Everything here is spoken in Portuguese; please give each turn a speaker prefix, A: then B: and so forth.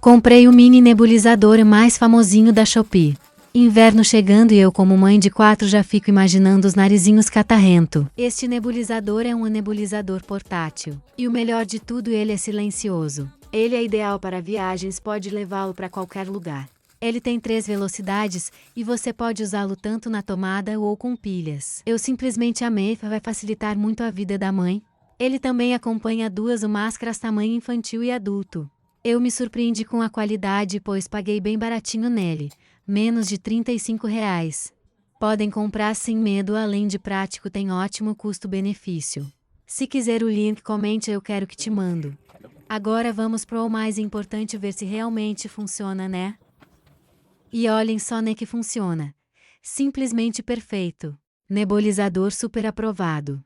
A: Comprei o mini nebulizador mais famosinho da Shopee. Inverno chegando e eu, como mãe de 4, já fico imaginando os narizinhos catarrento. Este nebulizador é um nebulizador portátil. E o melhor de tudo, ele é silencioso. Ele é ideal para viagens, pode levá-lo para qualquer lugar. Ele tem 3 velocidades e você pode usá-lo tanto na tomada ou com pilhas. Eu simplesmente amei, vai facilitar muito a vida da mãe. Ele também acompanha 2 máscaras tamanho infantil e adulto. Eu me surpreendi com a qualidade, pois paguei bem baratinho nele, menos de R$ 35. Podem comprar sem medo, além de prático, tem ótimo custo-benefício. Se quiser o link, comente, eu quero que te mando. Agora vamos pro mais importante, ver se realmente funciona, né? E olhem só, né, que funciona. Simplesmente perfeito. Nebulizador super aprovado.